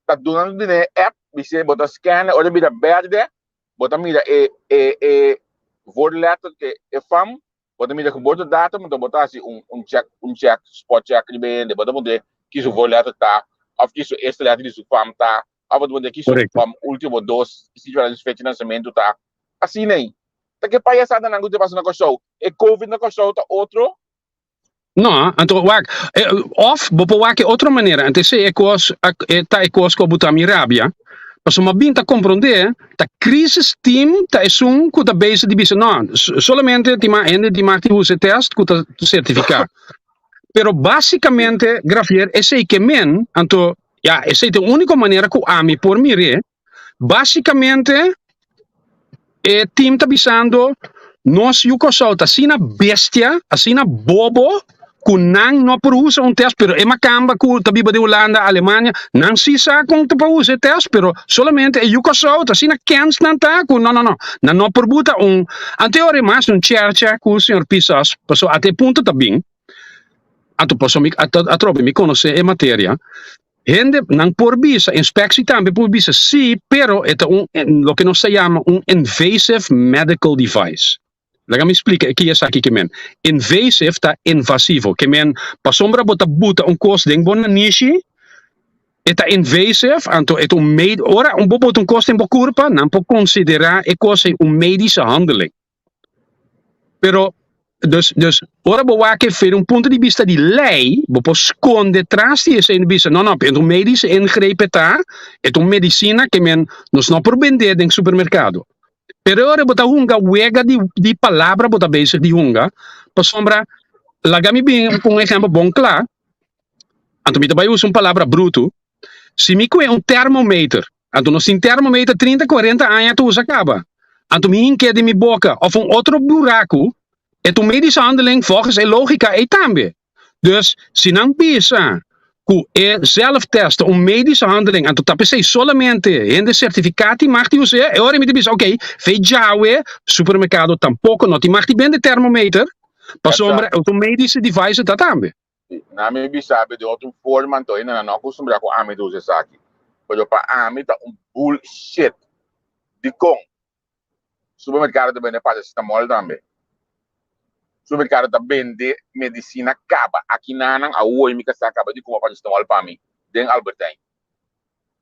Ta duna nos dine e app bis'é bo ta scan ora bira bèrdè bo ta mira e e e voorletter ke e fam bo ta mira geboortedatum anto bo ta hasi un un check un check spot check riba e hende bo ta puntra ki su voorletter ta of ki su eerste letter di su fam ta of bo ta puntra ki su ultimo dos cifra di su fecha di nacemento ta asina ei ta ke payasadanan ku ta pasa na Kòrsou e covid na Kòrsou ta otro. No, anto wak, of bo por wak e otro manera, anto esei e kos ta e kos ku a buta mi rabia, pasobra mi a bin ta komprondé ta crisis team ta esun ku ta bezig di bisa no, solamente tin mas hende tin mas di usa e test ku ta sertifiká. Pero basikamente Gravier esei ke men, anto ya esei ta e úniko manera ku ami por mir'é, Básicamente e team ta bisando nos yu Kòrsou ta asina bestia, asina bobo ku nan no por usa un test pero e makamba ku ta biba den Hulanda, Alemania nan si sa kon ta pa usa e test pero solamente e yu Kòrsou ta asina kens nan ta ku no no no nan no por buta un anteor e mas un chèrchè ku señor Pisas pasobra ata e punto ta bin anto pasobra mi atrobe mi konosé e materia. Hende nan por bisa, inspectie tambe por bisa si, pero e ta un loke nos ta yama un invasive medical device. Laga mi splika e ki esaki ke men. Invasive ta invasivo, ke men pasobra bo ta buta un kos den bo nanishi, e ta invasive, anto e ta un med, ora bo buta un kos den bo kurpa, nan por konsidera e kos ei un medische handeling. Pero, dus, dus, ora bo wak e for un punto di bista di lei, bo por skonde tras di esei i bisa, no, no, e ta un medische ingreep e ta, e ta un medisina ke men nos no por bende den supermerkado. Pero ora bo ta hunga wega di, di palabra bo ta bezig di hunga, pasobra, laga mi bin ku un ehèmpel bon kla, anto mi ta bai usa un palabra brutu, si mi kue un termometer, Anto nos tin termometer 30, 40 aña ta usa kaba. Anto mi hink'é den mi boka of un otro buraku, e ta un medische handeling volgens e logika ei tambe. Dus si nan bisa ku e zelftest ta un medische handeling anto ta p'esei solamente hende sertifiká tin mag di us'é, e ora mi ta bisa oké, fe djawe supermerkado tampoko no tin mag di bende termometer pasobra e ta un medische device ta tambe. Nan mi bisa be den otro forma anto hende nan no acostumbra cu ami ta usa esaki. Pero pa ami ta un bullshit. Dicon? Supermercado ta bende paracetamol tambe. Supermercado ta bende medicina caba. Aki nanan awoy mi casa caba di cumpra paracetamol pa mi den Albert Heijn.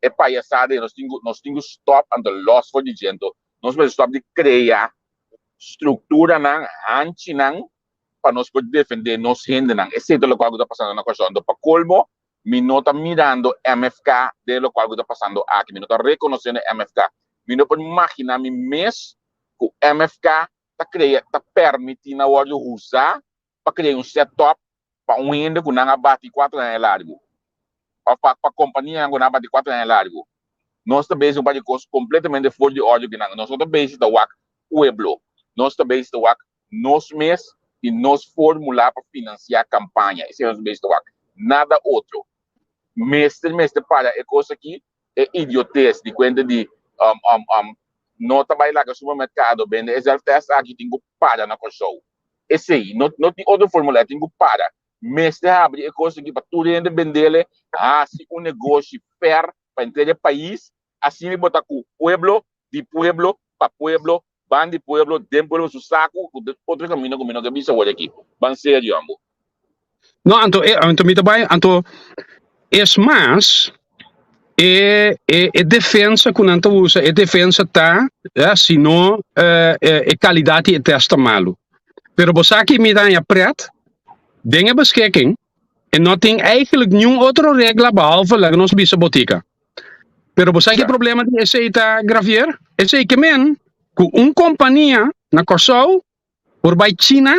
E payasada ey nos tin cu nos tin cu stop anto los for di djento. Nos mester stop di crea structuranan, hanchinan pa nos por defendé nos hendenan. Esei ta lokual ku ta pasando na Kòrsou. Anto pa kolmo mi no ta mirando MFK den lokual ku ta pasando aki. Mi no ta rekonosiendo MFK. Mi no por imaginá mi mes ku MFK ta krea, ta permití nan wòrdu usá pa krea un setup pa un hende ku nan a bati kuater aña largu òf pa pa kompanianan ku nan a bati kuater aña largu. Nos ta bezig un par di kos kompletamente for di òrdu ku nan. Nos no ta bezig ta wak pueblo. Nos ta bezig ta wak nos mes y nos formula pa financia campaña. Esey nos mester wak. Nada otro. Mester mester para e cos aki, e idiotez di cuenta di um um um no ta bay laga supermercado bende e zelf test aki tin cu para na Corsou. Esey, no no tin otro formula, e tin cu para. Mester habri e cos aki pa tur hende bendele, haci un negoshi fair pa henter e pais, asina bo ta cu pueblo, di pueblo, pa pueblo, Ban di pueblo, den pueblo su saku, ku otro kaminda ku mi no ke bisa wòrdu aki. Ban serio ambo. No, anto, e, anto mi ta bai, anto, es mas, e, e, e defensa ku nan ta usa, e defensa ta, eh, si no, eh, e, e kalidat di e test ta malu. Pero bo sa ki mi ta haña pret, den e beschikking, e no tin eigenlijk niun otro regla behalve laga nos bisa botika. Pero bo sa ki Ja. problema di esei ta, Gravier? Esei ke men ku un kompania na Kòrsou por bai China,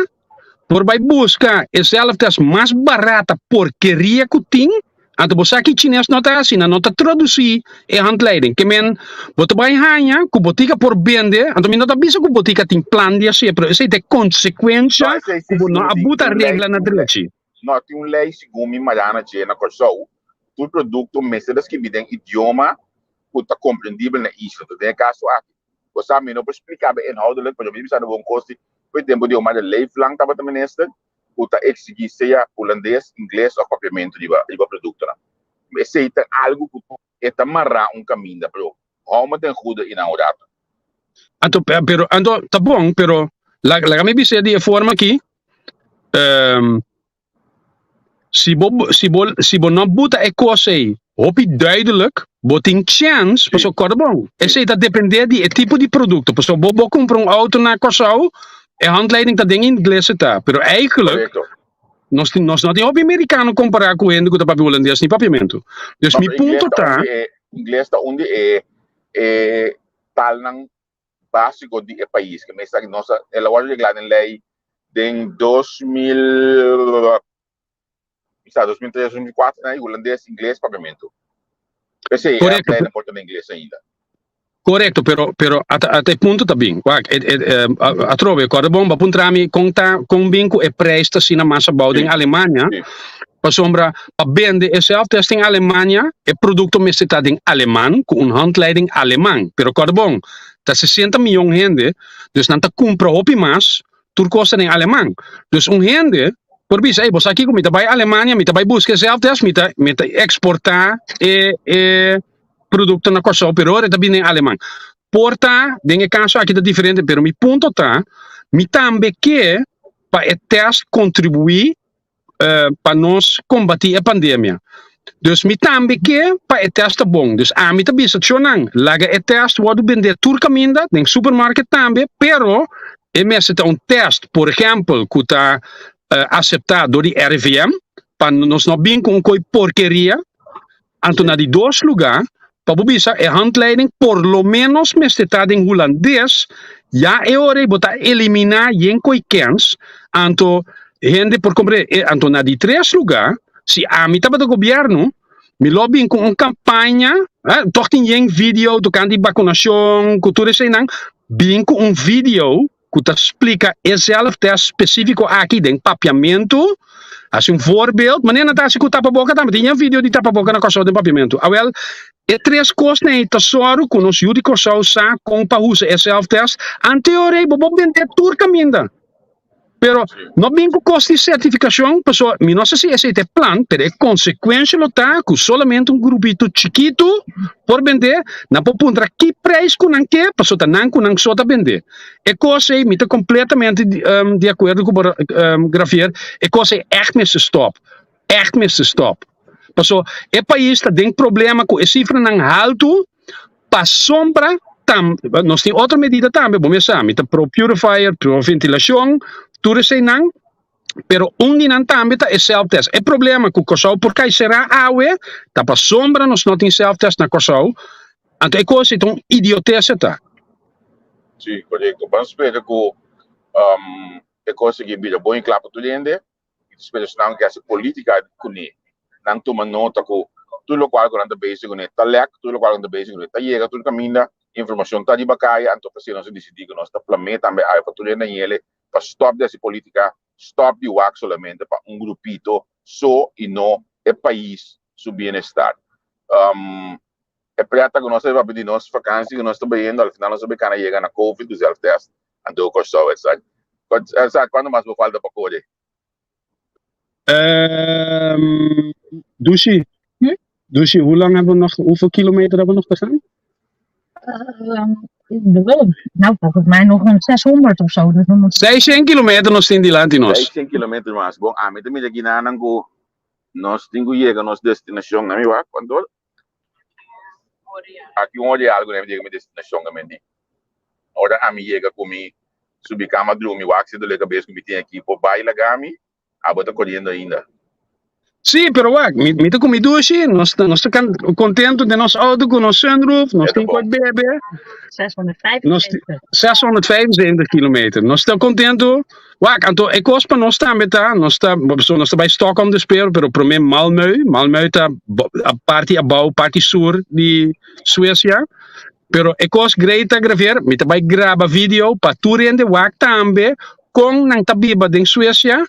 por bai buska e zelftest mas barata porkeria ku tin, anto bo sa ki chines no ta hasi, nan no ta tradusí e handleiding. Ke men bo ta bai haña ku botika por bende, anto mi no ta bisa ku botika tin plan di hasié, pero esei ta e No, konsekuensha esei ku sí bo no sigur a tin buta un lei, regla na tin un lei. drechi. No, tin un lei segun mi marana dje na Kòrsou, tur produkto mester ta skibí den idioma ku ta komprendibel na isla. Den e kaso aki, Bo sa, mi no por spliká bo inhoudelijk, pero mi bisa bo un kos di ku e tempu di Omar de Leeflang tabata minister, ku ta eksigí sea hulandes, ingles òf papiamentu riba riba produktonan. Esei ta algu ku e ta mará un kaminda, pero hou mi ten goede i nan un ratu. Anto, pero, anto, ta bon, pero laga mi bis'é di e forma aki, Si bo si bo si bo no buta e kos ei hopi duidelijk, bo tin chèns, pasobra kòrda bon, esei ta dependé di e tipo di produkto. Pasobra bo bo kumpra un outo na Kòrsou, e handleiding ta den ingles e ta, pero eigenlijk nos tin nos no tin hopi merikano kompará ku hende ku ta papia hulandes ni papiamentu. Dus mi punto ta. Ingles ta un di e e talnan básiko di e pais. Ke mester aki nos a el a wòrdu reglá den lei den 2000, mi sa 2003, 2004 na hulandes, ingles, papiamentu. P'esei e Korekto. lei na por ta na ingles ainda. Korekto, pero pero ata ata e punto ta bin. Wak, e e atrobe, kòrda bon, bo a puntra mi kon ta kon bin ku e prijs ta asina mas abou den Alemania. Pasobra pa bende e self-test den Alemania, e produkto mester ta den aleman ku un handleiding aleman. Pero kòrda bon, ta 60 miyon hende, dus nan ta kumpra hopi mas, tur kos ta den aleman. Dus un hende por bisa, ey, bo sa kiko, mi ta bai Alemania, mi ta bai buska e self-test, mi ta mi ta eksportá e e produkto na Kòrsou, pero ora e ta bini den aleman. Por ta, den e kaso aki ta diferente, pero mi punto ta, mi tambe ke pa e test kontribuí pa nos kombatí e pandemia. Dus mi tambe ke pa e tèst ta bon. Dus ami ta bisa tjonan, laga e tèst wòrdu bendé tur kaminda, den supermarket tambe, pero e mester ta un tèst, por ehèmpel, ku ta aseptá dor di RIVM, pa nos no bin ku un koi porkeria. Anto na di dos lugá, pa bo bisa e handleiding por lo ménos mester ta den hulandes, ya e ora ei bo ta eliminá yen koi kens, anto hende por komprendé. E anto na di tres lugá, si ami tabata gobièrnu, mi lo bin ku un kampaña, tòg tin yen video tokante di bakunashon ku tur eseinan, bin ku un video ku ta splika e zelftest spesífiko aki den papiamentu. Hasi un voorbeeld, manera nan ta hasi ku tapaboka tambe, tin yen video di tapaboka na Kòrsou den papiamentu. Awèl, e tres kosnan ei ta sòru ku nos yu di Kòrsou sa kon pa usa e zelftest. Anteor ei bo por bend'é tur kaminda. Pero no bin ku kos di sertifikashon, pasobra mi no sa si esei ta e plan, pero e konsekuensha lo ta ku solamente un grupito chikitu por bendé, nan por puntra ki preis ku nan ke, pasobra ta nan ku nan so ta bendé. E kos ei mi ta kompletamente di akuerdo ku bo Gravier, e kos ei ègt mester stòp, ègt mester stòp. Pasobra e pais ta den problema ku e sifranan haltu. Pasobra tam, nos tin otro medida tambe, bo mes sa, mi ta pro purifier, pro ventilacion, tur eseinan, pero un di nan tambe ta e self-test. E problema cu Kòrsou por kai será awe ta pasobra nos no tin self-test na Kòrsou, anto e cos ei ta un idiotese ta. Sí, korekto. Ban spera ku e kos aki bira bon i kla pa tur hende. I ta spera esnan ku hasi politika kuné, nan tuma nota ku tur lokual ku nan ta bezig kuné ta lèk, tur lokual ku nan ta bezig kuné ta yega tur kaminda, informashon ta riba kaya, anto p'esei nos a disidí ku nos ta plam'é tambe awe pa tur hende hende pa stòp di hasi politika, stòp di wak solamente pa un grupito so i no e pais su bienestar. E preta ku nos ta papia di nos vakansi ku nos ta bayendo, al final nos ta bay kana yega na covid ku zelftest. Anto Kòrsou esaki. Sa kuantu mas bo falta pa kore? Dushi, Dushi, hoe lang hebben we nog, hoeveel kilometer hebben we nog te gaan? Nou, volgens mij nog een 600 of zo. Dus we moeten... 600 kilometer nos tin dilanti nos. 600 kilometer mas. Bon, ami ta mira ginanan ku nos tin ku yega nos destinashon. Ami wak, kuantu? Aki un ora i algu mi yega mi destinashon, mi di. Ora ami yega ku mi subi kama drumi, wak si dole kabes ku mi tin aki por bai laga mi, abo ta koriendo ainda. Sí, pero wak, mi, mi ta ku mi dushi, nos ta, nos ta kan, kontentu den nos auto ku nos sunroof, nos E ta tin bon. koi bebe, 675. nos 675 kilometer. Nos ta kontentu. Wak, anto e kos pa nos tambe ta, nos ta, so nos ta bai Stockholm dus pero, pero promé Malmö, Malmö ta bo- a parti abou, parti sur di Suecia. Pero e kos great ta graveer, mi ta bai graba video pa tur hende wak tambe kon nan ta biba den Suecia,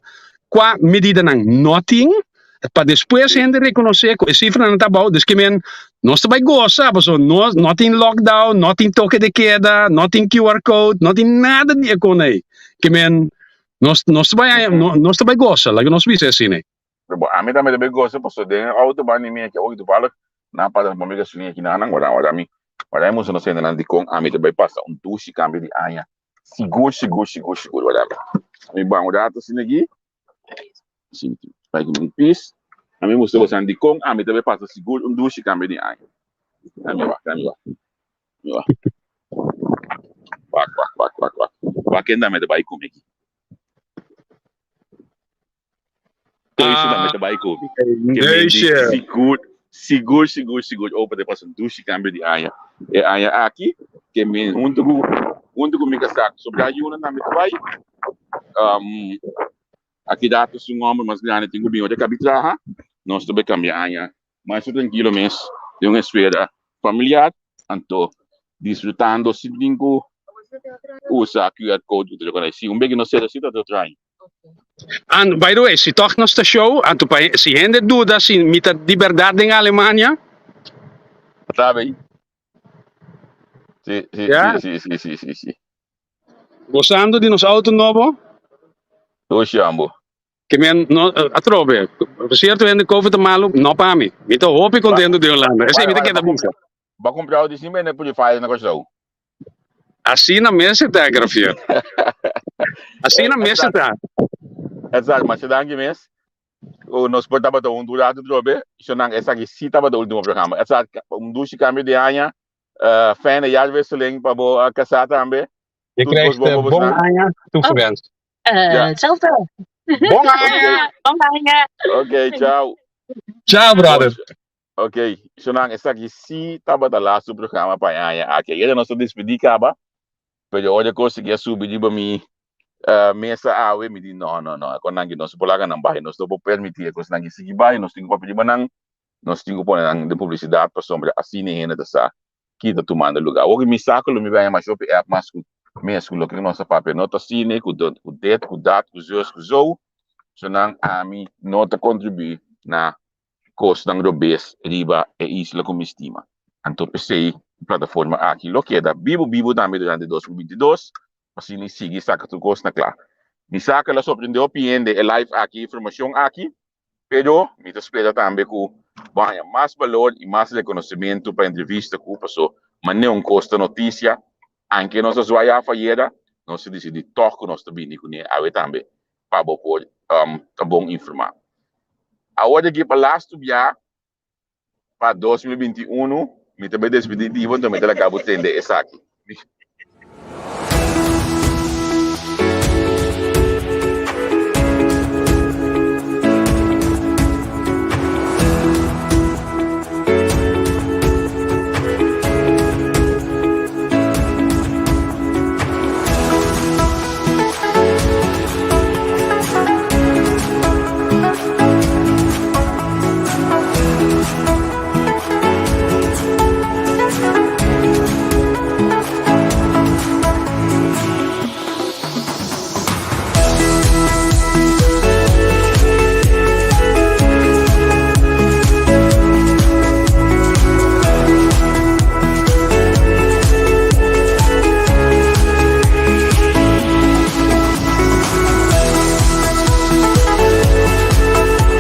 kua medidanan no tin, pa despues hende rekonosé ku e sifranan ta abou, dus ke men nos ta bai gosa, pasobra no no tin lockdown, no tin toke de keda, no tin QR code, no tin nada di e kon ei. Ke men nos nos ta bai nos ta bai gosa, laga nos bisa asina. Pero bo, ami tambe ta bai gosa pasobra den e auto banda di mi aki, oki toevallig nan a pasa pa mi gasolina aki nan, nan wara mi, wara mi musa nos hendenan dikon ami ta bai pasa un dushi kambio di aña. Sigur, sigur, sigur, sigur, wara mi. Mi ban un rato asina aki, sinti, bai ku mi pis, ami mustra bosan dikon ami ta bai pasa sigur un dushi kambio di aña. Ami wak, ami wak, ami wak. Wak, wak, wak, wak, wak. Wak kende ami ta bai ku mi aki. Neusje tambe ta bai ku mi. Ke men di Neusje. sigur, sigur, sigur, sigur opa ta pasa un dushi kambio di aña. E aña aki ke men huntu ku huntu ku mi kasá ku sobrá yunan tambe ta bai. Um, aki dato si un hòmber mas grandi tin ku bin ora kabi traha, nos ta bai kambia aña masha trankilo mes den un esfera familiar, anto disfrutando sin tin ku usa QR code ku ta rekonosé. Si un beki no sera si ta otro aña. And by the way, si toch nos ta show, anto pa si hende duda si mi ta di berdad den Alemania. Sabe? Si, si, Ja. si, si, si, si, si. Gozando di nos auto nobo. Doshi ambo. Ke men no atrobe. Cierto hende COVID ta malo, no pa mi. Mi ta hopi contento di Holanda. Esei mi ta keda bisa. Ba compra auto sin bende purifier na Kòrsou. Asina mester ta, Grafier. Asina mester ta. Exacto, masha danki mes. O nos por tabata huntu un rato trobe. Shonan, esaki sí tabata último programa. Exacto, un dushi cambio di aña. Uh, fijne jaarwisseling pa bo uh, casá tambe. Je Tur kos krijgt bon eh, pa bon bosnan. aña toegewenst. Ja. Hetzelfde. Bon aña! Bon aña. Oké, ciao. Ciao, brother. Ok, shonan, esaki sí tabata laatste programa pa e aña aki. Ayera nos a despedí kaba, pero ora kos aki a subi riba mi uh, mesa awe, mi di no, no, no, e kosnan aki nos no por laga nan bai, nos no por permití e kosnan aki sigui bai, nos tin ku papia riba nan, nos tin ku pone nan den publisidat pasobra asina e hende ta sa ki ta tumando lugá. Awor mi sa ku lo mi bai masha hopi app mas ku mes ku loke nos a papia no ta asina, ku dot, ku dit, ku dat, ku zus, ku zo, shonan ami no ta kontribuí na kosnan robes riba e isla ku mi stima. Anto p'esei e plataforma aki lo keda bibu bibu tambe durante 2022, asina i sigui saka tur kos na kla. Mi sa ku el a sorprende hopi hende e live aki, e informashon aki, pero mi ta spera tambe ku bo haña mas balor i mas rekonosementu pa entrevista ku paso manera un kos ta notisia, anke nos a zwai af ayera, nos a disidí tòg ku nos ta bini kuné awe tambe pa bo por ta bon informá. Awor di aki pa lastu bia pa 2021 mi ta bai despedí di bo, enton mi ta laga bo tende esaki.